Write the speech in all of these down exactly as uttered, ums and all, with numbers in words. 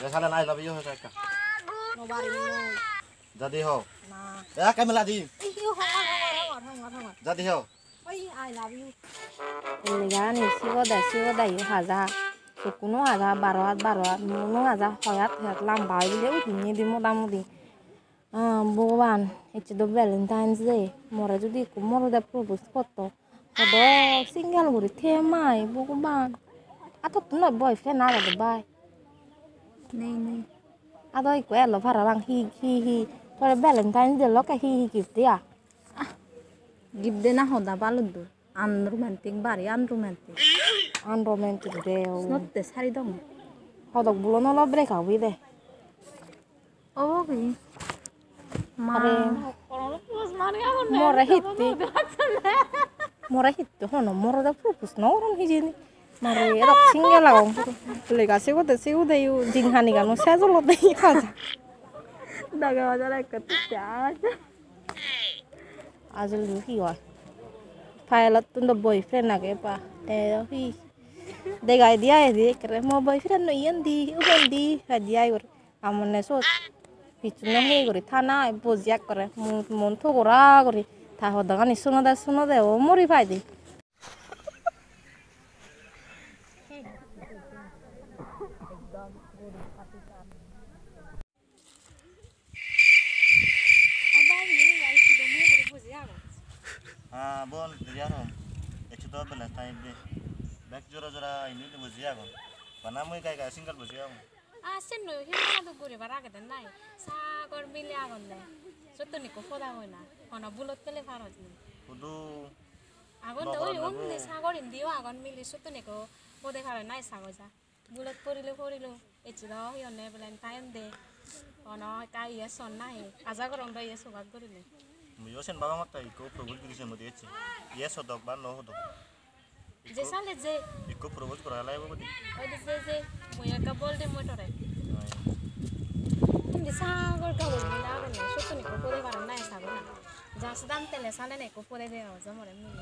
Ya sale, I love you hoy ekka. No parim mui. Jadi ho. Na. Ya kamela di. Iyo, hongor, hongor, hongor, hongor, hongor. Jadi ho. Oi, I love you. Lega ani sigo de, sigo de, iyo haja. Sukkuno haja, baro hat, baro hat, muono haja, hoi hat, hoi hat lamba oi bile, ui, hinedi motamoti. Ah, Bhogoban, ecche do Valentine's Day. More judi ekko morode propose gotto, hodo single guri them ai, Bhogoban. Atottun noi boyfriend agede bai. Nei, nei. Ado ekko elo parapang, hi, hi, hi. Tore Valentine's Day lokke hi, hi gift diya? Ah, gift dena hoda baluddur. Unromantic, bari unromantic. Unromantic de o. Sinotte sari dong. Hodok bulon olo break up oye de. Obo ki? Ma. Are. More hitte. More hitte hono morode propose no goron hijeni. Mare edok single agong. Lega sigode, sigode yo jinghani gano sej olode hi haja. Dage bajar ekko tikke aja. Ajol do hi oi? Pilottun do boyfriend age ba. Te do hi? Degai di ai di ekkere mo boyfriend no iyen di, uben di, hai di ai guri. Amone sot. Hissu no he guri thana ai boji ekkore. Mu-, mon thogora guri. Ta hodagani sunode sunode o mori pai de. Ah, bon, tui aro. Ekko to bela time de. Bek jora jora indi buji agon. Bana mui gai gai single buji agon. Ah, sen noi, hi mane duk guribar agede nai. Sagor mile agonde. Sottun ekko poda hoi na. Hono bulot pele parot ni. Hudu. Agonde, oi, bogorano undi bo. Sagor indiyo agon mile, sottun ekko pode paro nai sagor ja. Bulot porilo, porilo. Ecche do hi honne Valentine Day. Hono ekka iye son nahi. Aja gorong do iye subak gurinei. Muiyo sen babangotte ikko propose guri sen modi ecche. Iye sodok ba no hodok. Je sale je. Ikko propose gora laibo godi. Oi de je je. Mui ekka bol de mui tore. Oi. Indi sagor gabur mila agonne. Sottun ikko pore paron nahi sagor na. Ja sedam tele salen ekko pore de awa jamore mile.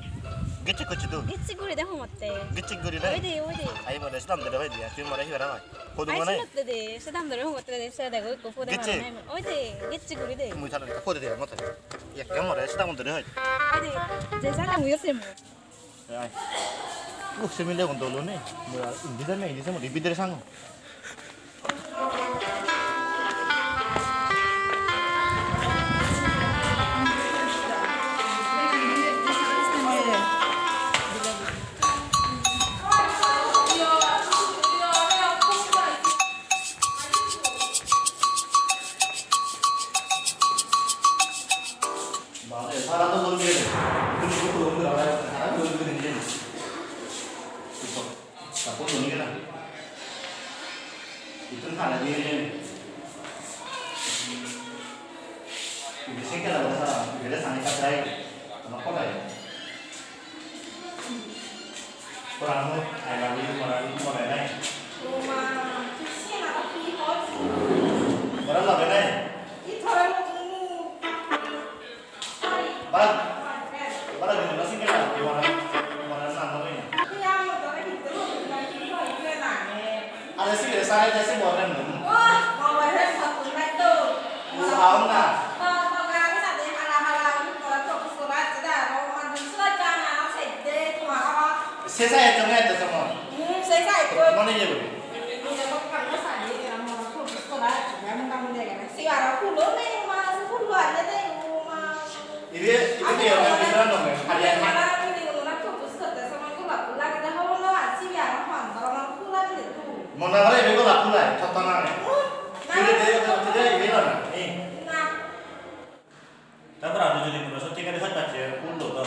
Gecche gocche do. Gecche guri de hongotte. Gecche guri de. Oi de, oi de. Ai more sedam de oi de, tui more hi bara bai. Hodu ai mane? Senotte de, sedam de hongotte de, se dego ekko pore gecche. Oi de, gecche guri de. Mui tale pore de hongotte. Ekka more sedam de oi. Oi de, je sale mui sem. Ai. Luk se mile gon dolo ne. Mui ar indi jane, indi se modi bidire sango. Bale, sara to bol diye. Tumi ko program kara hai, sara to bol diye. Ito, kapo to ni kara. Ito khana diye. Ito se kara bol sara, ito sani ka try. Ano ko dai. Purano, I love you, purano, purano nai. O ma, tui siyen aro hi hoj? Purano love nai. Hi thore mo tunu? Bak, purano dino na single na, purano, purano na no na. Tui amo tore hitte mo tunu, hi hoj, hi hoj na ne? Are sile sare de se boyfriend dun. Oh, mo boyfriend satun nai to. Mo aun na. To, to garani sade hala hala, uni pora to kusora jeda, ro ma dun sura jana, no sedde, tuma ro. Se sa eto me eto somo. Hmm, se sa eto. Mone ye boli. Ni to kan sade, mo to kusora jeda, mo ta mo de gana. Si ara kulo ne ma, si kulo ane de ma. Ibe, ibe de ma, ibe no me. Hari hari. Ara ni mo na to kusora, sama kulo kulo gada ho no, si ara ma, ma kulo ni tu. Mona hore ibe gola kulai, thotta na ne. Tide de, tide ibe na. Eh. Na. Tarpor ami jodi mone sottikarey hoj pacche, kullo to.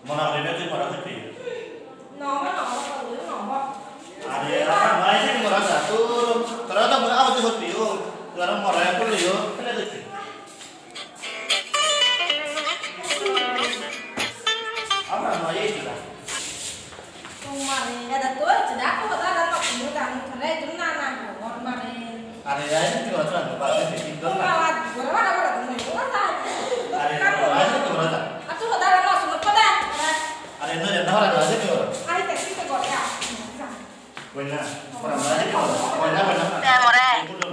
Mona hore ibe tui mora hoj peye. No, no, no, no, no. Are, ara nai se mora sa, tu, tara to mora hoj peye, tu ara mora kullo yo, kele de. Amar noye ejila. Tumare, eda to ejila, ko hoda da to kunu da mu thale, jum na na ko, hor mare. Are, ai ni ko tra no ba, ni tin do na. Ko ba, gora ba, gora ba, mo ko ba. Are, ko ba, ai ni ko ba. Atu hoda da no suno ko da. Are, no, no, hoda da, ni ko. Are, te si te ko ya. Buena, buena, buena, buena. Te more.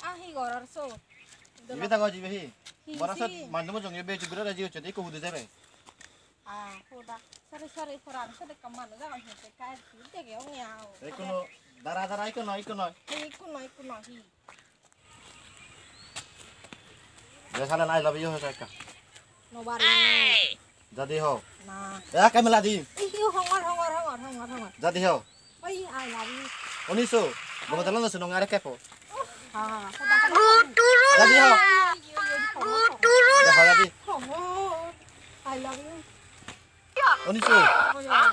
Ah, hi goror so? Ibe dagoj ibe hi? Hi bora si? Sot mandu mujunge beji bura raji hocche de ikko hudu jebe. Ah, hoda. Sorry, sorry, poran sot ekkan manuj agon, hi ekka hi degeyonge aho. Ei kono dara dara ikko noi, ikko noi. Hi ikko noi, ikko noi, hi? Je salen I love you hoy ekka. No bari. Jadi ho. Na. Ya kamela di. Iyo, hongor, hongor, hongor, hongor, hongor. Jadi ho. Oi, I love you. Oniso, gome dalo na sunong are kepo. Ha, ha, ha. Jadi ho. Iyo, iyo, iyo, hongor, hongor. Ya ho jadi. Hongor. I love you. Oniso. Oi, oi.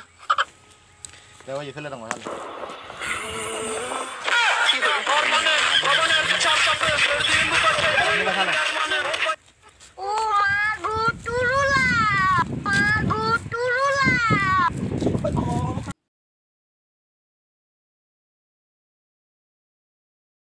Ya oi fele dong hal.